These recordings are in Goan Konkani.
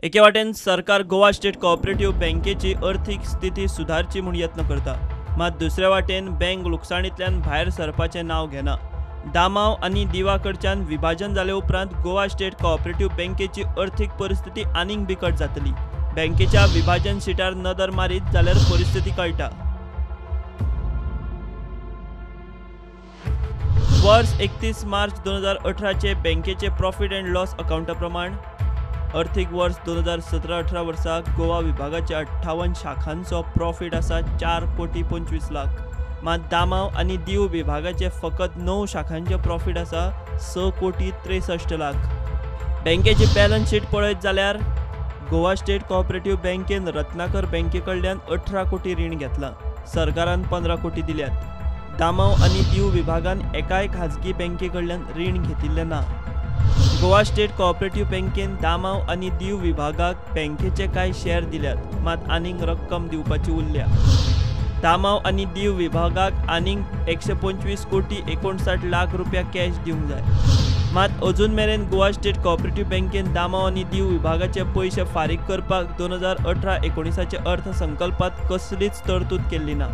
एके वाटेन सरकार गोवा स्टेट कोऑपरेटिव्ह बँकेची अर्थीक स्थिती सुदारची म्हूण यत्न करता, मात दुसऱ्या वाटेन बँक लुकसाणींतल्यान भायर सरपाचें नांव घेना। दामांव आनी दिवा कडच्यान विभाजन जाले उपरांत गोवा स्टेट कोऑपरेटिव्ह बँकेची अर्थीक परिस्थिती आनीक बिकट जातली। बँकेच्या विभाजन शिटार नदर मारीत जाल्यार परिस्थिती कळटा। वर्स 31 मार्च 2018 बँकेचे प्रॉफिट अँड लॉस अकाउंटा प्रमाण अर्थीक वर्स 2017-18 वर्सा गोवा विभागाच्या 58 शाखांचो प्रॉफिट आसा 4 कोटी 25 लाख, मात दामांव आनी दीव विभागाचे फकत 9 शाखांचे प्रॉफिट आसा 6 कोटी 63 लाख। बँकेची बॅलन्स शीट पळयत जाल्यार गोवा स्टेट कोऑपरेटिव्ह बँकेन रत्नाकर बँके कडल्यान 18 कोटी रीण घेतलां, सरकारान 15 कोटी दिल्यात। दामांव आनी दीव विभागान एकाय खाजगी बँके कडल्यान रीण घेतिल्लें ना। गोवा स्टेट कोऑपरेटिव्ह बँकेन दामांव आनी दीव विभागाक बँकेचे कांय शेअर दिल्यात, मात आनीक रक्कम दिवपाची उरल्या। दामांव आनी दीव विभागाक आनीक 125 कोटी 59 लाख रुपया कॅश दिवंक जाय, मात अजून मेरेन गोवा स्टेट कोऑपरेटिव्ह बँकेन दामांव आनी दीव विभागाचे पयशे फारीक करपाक 2018-19 अर्थसंकल्पात कसलीच तरतूद केल्ली ना।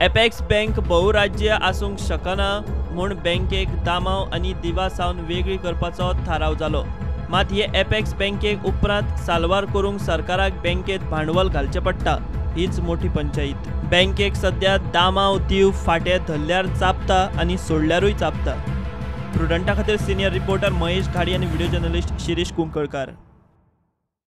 एपेक्स बँक बहुराज्य आसूंक शकना म्हूण बँकेक दामांव आनी दिवा सावन वेगळी करपाचो थाराव जालो, मात हे एपेक्स बँकेक उपरांत साल्वार करूंक सरकाराक बँकेत भांडवल घालचें पडटा, हीच मोठी पंचायत। बँकेक सद्या दामांव दीव फांटे धरल्यार चापता आनी सोडल्यारूय चापता। प्रुडंटा खातीर सिनियर रिपोर्टर महेश घाडी आनी व्हिडिओ जर्नलिस्ट शिरीष कुंकळकार।